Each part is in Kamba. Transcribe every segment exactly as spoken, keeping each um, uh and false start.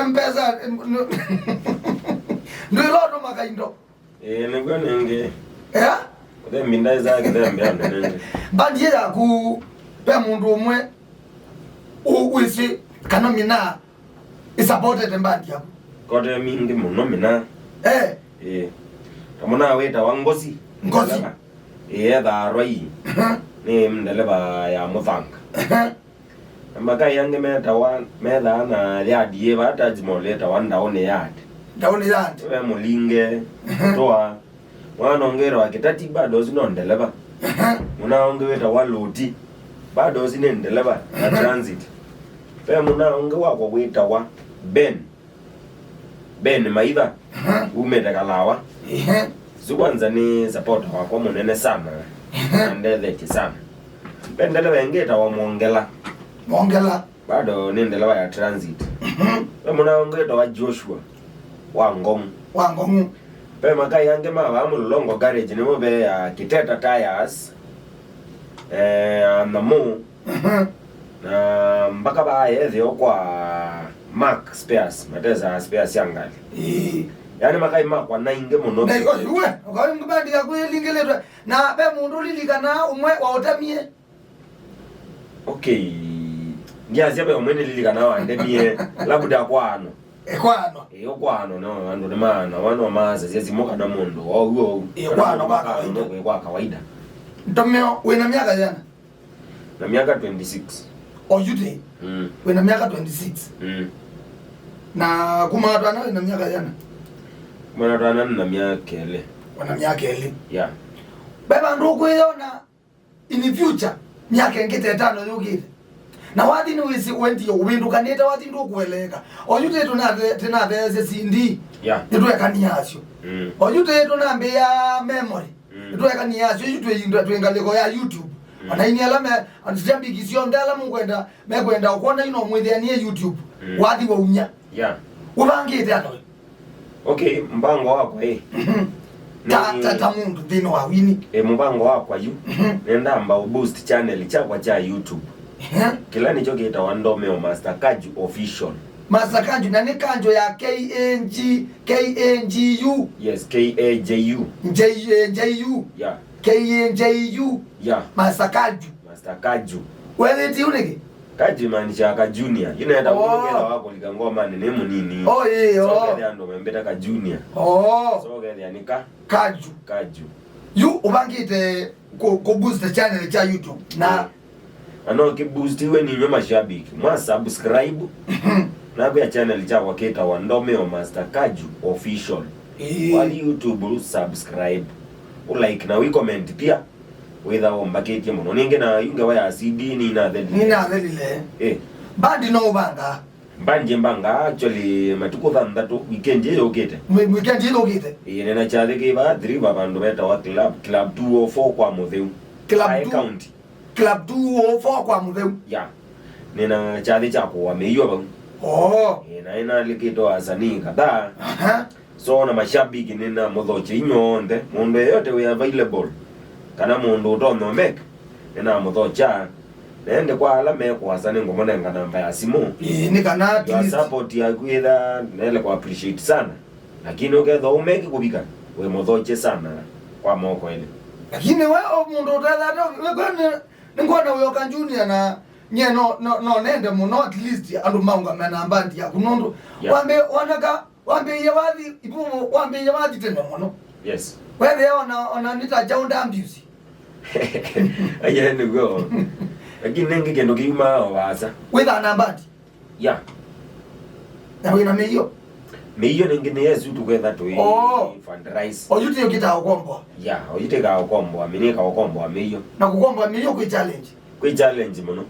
Mpesa, em, no. Ndwĩla ũtũma kaindo. Ĩĩ, nĩw'o nĩngĩ. Ea? Ũthembi ndaĩsaa kĩthembe andũ nĩngĩ. Mbandi ĩ yaku, ve mũndũ ũmwe ũ-, wĩsĩ kana mina ĩsapotete mbandi yaku? Kote mingĩ mũno mina. Eh. Ĩĩ. Ta mũna wĩtawa Ngosi. Ngosi. Ĩĩ, ethaa Rwai. Aha. Nĩ ndeleva ya mũthanga. Aha. Na makai angĩ metawa, methaa na yard yĩ vaa Taj Mahal yĩtawa Ndaũnĩ Yard. Ndaũnĩ Yard. Ve Mũlinge, Mũtũa. Mwana ũngĩ wĩtawa Kĩtati, bado ũsu no ndeleva. Mũna ũngĩ wĩtawa Lũti, bado ũsu nĩ ndeleva na transit. Ve mũna ũngĩ wakwa wĩtawa Ben. Ben Maitha, umĩte Kalawa. Ehe. Su kwanza nĩ supporter wakwa mũnene sana. Ehe. Andethetye sana. Ve ndeleva ĩngĩ ĩtawa Mwongela. Mwongela. Bado nĩ ndeleva ya transit. Mhm. Ve mũna ũngĩ wĩtawa Joshua wa Ngong'u. Wa Ngong'u. Ve makai angĩ ma vaa Mũlolongo garage nĩmo ve ya Kiteta Tires. Eh, Anamo. Mhm. Na mpaka vaa yetheo kwa Mark Spares, matesa spares sya ngali. Ĩĩ. Yaani makai makwa naingĩ mũno. Na iko iwe, ukawe mbandi yaku ĩlingĩlĩtwe. Na ve mũndũ ũlilikana ũmwe wa ũtemie? Okay. Ndiasya ve ũmwe nĩlilikana wa ndemie, labda kwano. Ĩkwano. Ĩĩ, ũkwano no andũ nĩ maana, wano maasasya simũ kana mũndũ, ou, ou. Ĩĩ, kana kwano mũndũ kwa kawaida. Kwĩ kwa kawaida. Ntomeo, wĩna myaka yana? Na myaka twenty-six. Oyute? Mm. Wĩna myaka twenty-six. Mm. Na kuma watwana wĩna myaka yana? Kuma natwana na myaka ĩlĩ. Wana myaka ĩlĩ. Yeah. Beba ndũkwĩyona in future, myaka ĩngĩ ta ĩtano yũkĩte. Na wathi nĩwĩsĩ wendie ũvĩndũkanĩte, wathi ndũkũeleeka. Oyu tĩ tũnathe-, tĩnatheesya C D, yeah, nĩtwekania asyo. Mm. Oyu tĩ tũnambĩĩa memory, mm, nĩtwekania asyo, yu twĩ, twĩ ngalĩko ya YouTube. Mm. Ona ini ala me, mashabiki syonthe ala mũkwenda, mekwenda ũkwona ino mwĩthĩanie YouTube, mm, wathi waumya. Yeah. Ũvangĩte atoi? Okay, mpango wakwa ĩ. Mhm. Ta, nĩ ta, ta mũndũ nthĩnĩ wa wini. Ĩ, mũpango wakwa yu. Mhm. Nĩndamba ũ boost channel kyakwa kya YouTube. Ehe. Kĩla nĩkyo kĩtawa Ndomeo Master Kaju Official. Master Kaju, na nĩ Kaju ya K A G, K A G U. Yes, K A J U. J A J U. Yeah. K A J U. Yeah. Master Kaju. Master Kaju. Wethĩtie ũ nĩkĩ? Kaju imaanisha ka junior. Yu nenda, oh, mũndũ kethĩwa wakũlika ngomanĩ nĩ mũnini. Oh, ĩĩ, so, oh, kethĩa andũ mambĩta ka junior. Oh. So kethĩa nĩ ka. Kaju. Kaju. Yu ũvangĩte kũ, kũ boost channel kya YouTube. Na, eh, na no kĩ boost iwe ninyo mashabiki. Mwa subscribe. Mhm. Na kwa channel kyakwa kĩtawa Ndomeo Master Kaju Official. Ĩĩ. Wathi YouTube, subscribe. Ũ like na wĩ comment pia. Wĩtha ũmbakĩtye mũno. Nĩngĩ na yu ngewa ya C D nĩnathelile. Nĩnathelile. Eh. Bandi no ũvanga? Bandi mbanga actually matukũ thanthatũ, weekend ĩyo yũkĩte. Wĩ-, weekend ĩyo yũkĩte? Ĩĩ, nĩna kyathĩ kĩ vaa Athi River vandũ vetawa Club, Club two oh four kwa Mũtheu. Club Aĩ two, County. Club two oh four kwa Mũtheu. Ya. Nĩna kyathĩ kya kũũa mĩio vau. Oh. Ĩĩ, na nĩnalĩkĩte asanii kadhaa. Aha. So, na mashabiki nĩnamũthokya inyw'onthe, mũndũ yeyote wĩ available, kana mũndũ ũtonya ũmake, nĩnamũthokya. Na ĩndĩ kwa ala me kũasa nĩngũmũnenga namba ya simũ. Ĩĩ, nĩ kana at least. Your support yaku ĩtha nele kũ appreciate sana. Lakini ũkethwa ũmake kũvika, wĩ mũthokye sana kwa moko elĩ. Lakini we o mũndũ ũtethate, we kwene, nĩngwona wĩ oka junior na nye no, no, no nende mũno at least andũ maũngame na mbandi yaku nũndũ. Yeah. Wambe, wanaka, Wambĩĩie wathi, ivuvu, wambĩĩie wathi tene mũno. Yes. Wethĩa ona, ona nĩ ta kyaũ ndambiusi. Aye nĩw'o. Lakini nĩngĩ kĩndũ kĩumaa o vaasa. Wĩthaa na mbandi? Ya. Na wĩna mĩio? Mĩio nĩngĩ nĩ Yesu tũketha tũi, oh, fundraise. Oyu ti ũkĩtaa ũkomboa? Ya, oyu tĩkaa ũkomboa, mĩnĩka ũkomboa mĩio. Na kũkomboa mĩio kwĩ challenge? Kwĩ challenge mũno.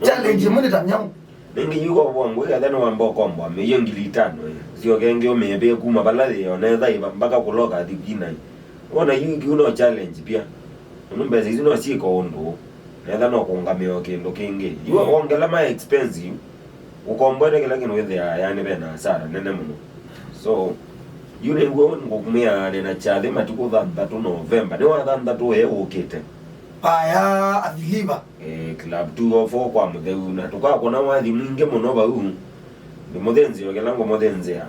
Challenge ĩmwe nĩ ta myaũ? Nĩngĩ yu kwa ngwĩkatha nĩwamba ũkomboa mĩio ngili itano ĩ. Syoke ĩngĩ ũmĩĩvĩe kuma vala yĩ, ona etha ĩva mpaka kũloka thikina ĩ. Wona yu kiu no challenge pia. Nũndũ mbesa isu no syĩka ũndũ. Netha no kũngamĩa o kĩndũ kĩngĩ. Yu, mm, wongela ma expensive, ũkomboete kĩla kĩndũ wĩthĩaa, yani, ve na hasara nene mũno. So, yu nĩw'o ngũkumĩa nĩna kyathĩ matukũ thanthatũ Novemba. Nĩ wa thanthatũ ũye ũkĩte. Aya, Athi River. Eh, Club two oh four kwa Mũtheu, na tũkakũna wathi mwingĩ mũno vau. Ndĩmũthĩnzĩo kĩla ngũmũthĩnzĩa.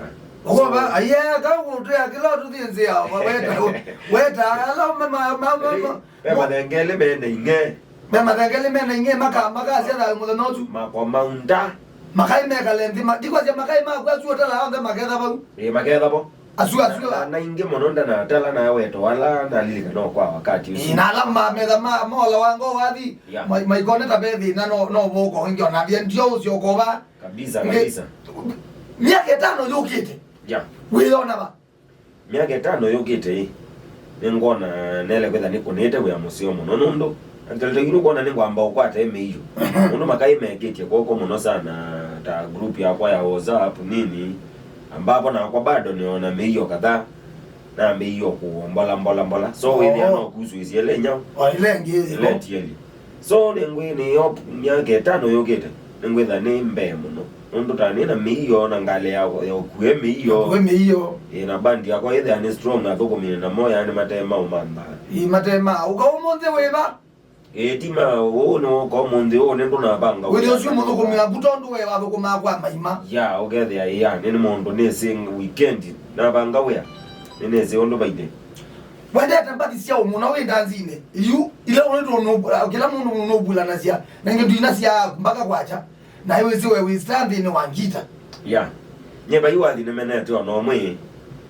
Ũkova, aiee, ka ũtwĩa kĩla ũtũthĩnzĩa, weta, weta, ala me, ma, ma, ma, ma, ve mathengeli mena ing'e. Me mathengeli mena ing'e, maka, makasya thayũ mũthenya ũsu. Makomaunda. Makai mekale nthĩ, ma, ndikwasya makai maku asu ũtala onthe maketha vau. Ĩĩ, maketha vo. Asu, asu. Na, na ingĩ mũno ndanatala na weto ala nalilikana o kwa wakati ũsu. Ĩĩ, na ala mametha ma, mola wa ngoo wathi, yeah, ma, maikone ta ve thĩna no, no voko, ingĩ ona thia ndio ũcio ũkova. Kabisa, nge-, kabisa. Myaka ĩtano yũkĩte. Yeah. Wĩyona va? Myaka ĩtano yũkĩte ĩ, nĩngwona nele kwĩtha nĩkũnĩte wĩa mũseo mũno nũndũ, actually, nĩkwona nĩngwamba ũkwata mĩio. Nũndũ makai mekĩtye kwoko mũno sana, ta group yakwa ya WhatsApp nini, ambapo nakwa bado nĩona mĩio kadhaa, na mĩio kũwa mbola, mbola, mbola. So, wĩthĩa, oh, no kusu ĩsiele nyau. O ile ngĩ ĩle tieli. So, nĩngwĩ nĩ yo myaka ĩtano yũkĩte, nĩngwĩtha nĩ mbee mũno. Nũndũ ta nĩ na mĩio na ngalĩ ya, ya ũkue mĩio. Ũkue mĩio. Ĩ, na bandi yakwa ĩthĩa nĩ strong na athũkũmi namo, yani, mate maũmantha. Ĩ, mate ma. Ũka ũmũnthĩ wĩva? Ĩ, ti ma, ũũ nĩ ũka ũmũnthĩ, ũũ nĩ ndũnavanga wĩthĩa ũsu mũthũkũmi waku tondũ we wathũkũmaa kwa maima. Ya, ũkethĩa, ĩ, yani, nĩ mũndũ nĩsĩ weekend, navanga wĩa, nĩnĩsĩ ũndũ vaithe. Wendete mbathi sya ũmũna wĩ ndanzinĩ. Yu, ila ũnĩtũ nũbula, kĩla mũndũ nũbulanasya, na ingĩ ndwinasya mpaka kwakya. Na wĩsĩ we wĩsita nthĩnĩ wa ngita. Ya. Nye vai wathi nĩmenete o na ũmwe.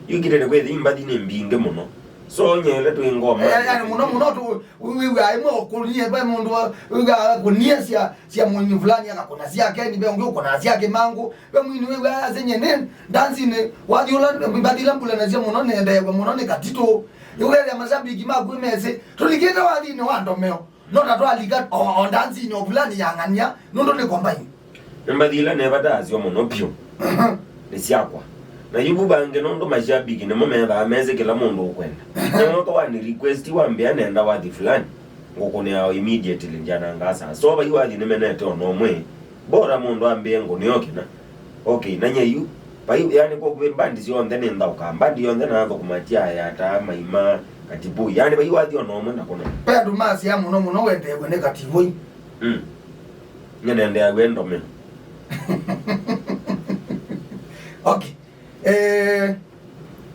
Yu ngita nĩ kwĩthi mbathi nĩ mbingĩ mũno. So, nye ĩla twĩ ngoma. Eh, yani, mũno mũno tu, wĩw'aa ĩmwe ũkũnie, ve mũndũ wĩw'aa kũnie sya, sya mũini fulani, akakũna syake, nĩ ve ũngĩ ũkũnaa syake mangũ. Ve mwini wĩw'aa asenye nĩ ndanzinĩ, wathi ũla mbathi ila mbulanasya mũno nĩendeew'a mũno nĩ Katitũ. Nĩwethĩa mashabiki maku mesĩ, tũlikĩte wathinĩ wa ndomeo. No ta twalika o, o ndanzinĩ o fulani ya ng'ania, nũndũ nĩ kombaini. Nĩ mbathi ila nevatasyo mũno vyũ. Nĩ syakwa. Na yu vu vangĩ nũndũ mashabiki nĩmo methaa mesĩ kĩla mũndũ ũkwenda. Nĩ mwaka wa nĩ request wambĩa nenda wathi fulani, ngũkũnĩa o immediately ndyananga saa. So vai wathi nĩmenete o na ũmwe. Bora mũndũ ambĩe ngũnĩo kĩna. Okay, na nye yu. Vai, yani, kwa kwĩ bandi syonthe nĩ nthaũka. Bandi yonthe nathũkũma tiaya ta maima, katibui. Yani, vai wathi o na ũmwe na kũna. Ve andũ masya mũno mũno wendeew'e nĩ katibui. Mm. Nye nendeaw'e ndome. Okay. Eh,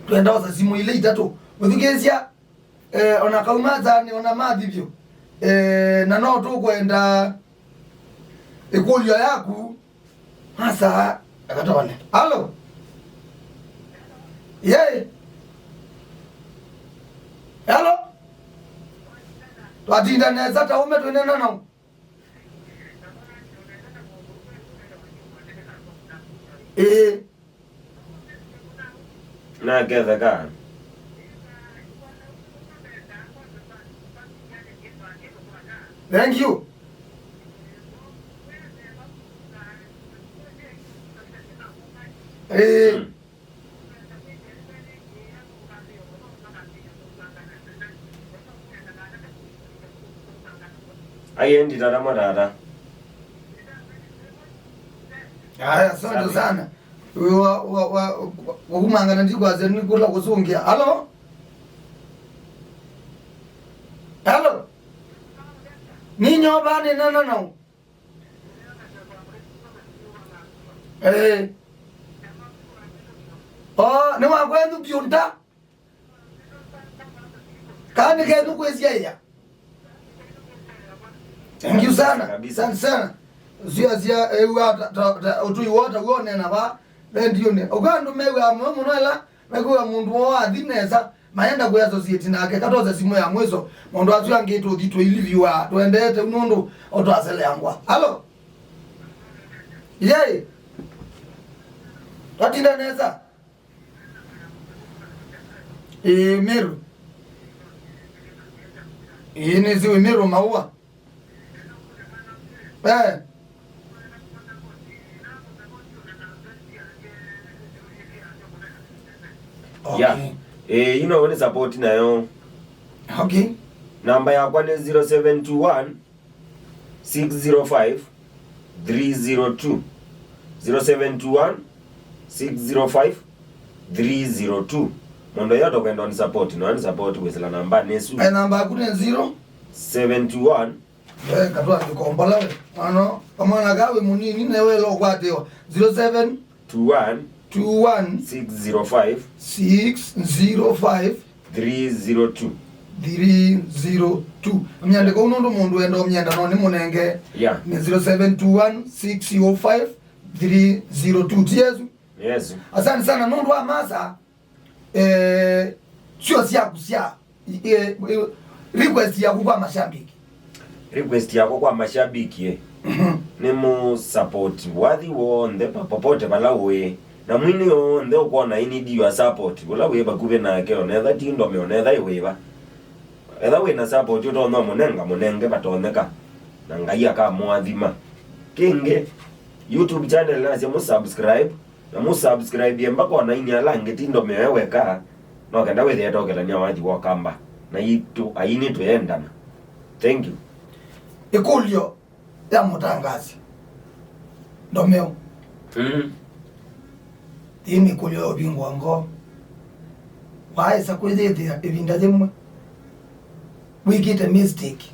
twenda osa simũ ile itatũ. Mũthukĩĩsya. Eh, ona kauma nzanĩ, ona mathi vyũ. Eh, na no tũkwenda ĩkũlyo yaku. Asa, akatone. Alo? Yei. Alo? Twatinda nesa ta ũme twĩnena nao. Ĩĩ. Naketheka. Thank you. Ĩĩ. Mm. Ayendi tata mwa tata. Haya, asante sana. Wa, wa, wa, wa kumangana ndikwasya nĩ kũla kũsũngĩa. Alo? Alo? Nĩ nyova nĩ nana nao. Eh. Oh, nĩ wa kwenyu vyũ nda? Kana nĩ kenyu kwĩsyaĩa? Thank you sana. Kabisa. Asante sana. Sio sia, eh, wa, ta, ta, ta, ũtũi wota wone na va, vendione. Ũka andũ mewa mũno mũno ela, mewa mũndũ wao athi nesa. Mayenda kwĩ associate nake, katose simũ ya mwiso. Mũndũ asu angĩ tũthi tũiliviwa, twendeete nũndũ o twaseleangwa. Alo? Yei. Twatinda nesa? Ĩĩ, Meru. Ĩĩ, nĩsĩ wĩ Meru maua. Eh. Okay. Yeah. Eh, you know, ni support nayo. Okay. Namba yakwa ni zero seven two one, six zero five, three zero two. Zero seven two one, six zero five, three zero two. Mũndũ yote kwenda ni support, no ni support kwĩsĩla namba nĩsu. Eh, namba yaku ni zero seven two one. Eh, katwa ndikombola we. Ano, kamwana kawe munini ne we lo kwatiwa. Zero seven two one two one six zero five six zero five three zero two. Three zero two. Myandĩko ũũ nũndũ mũndũ wenda ũmyenda no nĩ mũnenge. Yeah. Nĩ zero seven two one six zero five three zero two. Ti Yesu? Yesu. Asante sana nũndũ wa masa. Eh, sio syaku sya, eh, eh, request yaku kwa mashabiki. Request yakwa kwa mashabiki, eh, nĩ mũ support wathi wonthe pa-, popote vala ũĩ. Na mwini yonthe ũkwona I need your support. Ũla wĩ vakuvĩ nake, onetha ti Ndome, onetha ĩ wĩva. Etha wĩ na support ũtonya mũnenga, mũnenge vatonyeka. Na Ngai akamũathima. Kĩngĩ, YouTube channel nasya mũ subscribe, na mũ subscribe mpaka ona ini ala angĩ ti Ndome we weka, no kenda wĩthĩe tokelania wathi wa Ũkamba. Na itũ aini twĩendana. Thank you. Ĩkũlyo ya mũtangaasi Ndomeo. Mm. Ĩĩ nĩ ĩkũlyo ya ũvingũa ngoo. Waaĩsa kwĩyĩthĩa ĩvinda yĩmwe wĩkĩte mistake.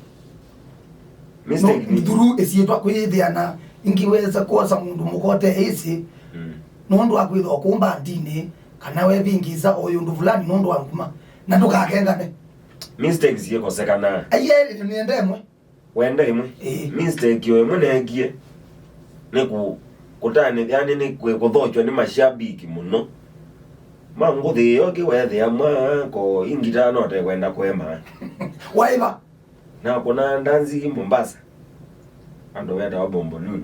Mistake no, nĩ through ĩsyĩtwa kwĩyĩthĩa na ĩngĩ wesa kwosa mũndũ mũka ũte ĩsĩ. Mm. Nũndũ wa kwĩthwa kũũ mbandinĩ, kana wevingisa o yũndũ fulani nũndũ wa nguma, na ndũkakengane. Mistakes ikosekana. Aiye, nĩenda ĩmwe. Wenda ĩmwe. Ĩĩ. Mistake yo ĩmwe neekie nĩ kũ-, kũtanĩthya, yani nĩ kwĩ-, kũthokya nĩ mashabiki mũno. Ma ngũthĩ ĩyo kĩwethĩa mwako ingita no te kwenda kwema. Waiva. Na kuna ndanzi Mombasa. Andũ metawa Bombolulu.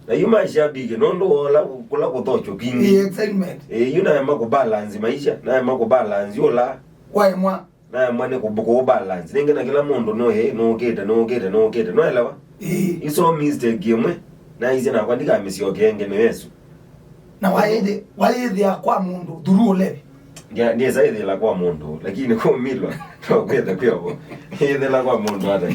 Na yu mashabiki nũndũ wola kula kũthokyo kingi. Ĩĩ, excitement. Ĩĩ, yu naema kũbalance maisha, naema kũbalance ũla. Waemwa. Naemwa nĩ kũ-, kũ balance. Nĩngĩ na kĩla mũndũ no, ĩ, nũkĩte, nũkĩte, nũkĩte. Nũelewa? Ĩĩ. Iso mistake ĩmwe. Naisye nakwa ndikamĩsyokea ĩngĩ nĩ Yesu. Na wayĩthĩ-, wayĩthĩa kwa mũndũ through ũlevi. Ndia-, ndiesa ĩthĩla kwa mũndũ, lakini kũmilwa, no kwĩtha kwĩovo. Ĩthĩla kwa mũndũ ata.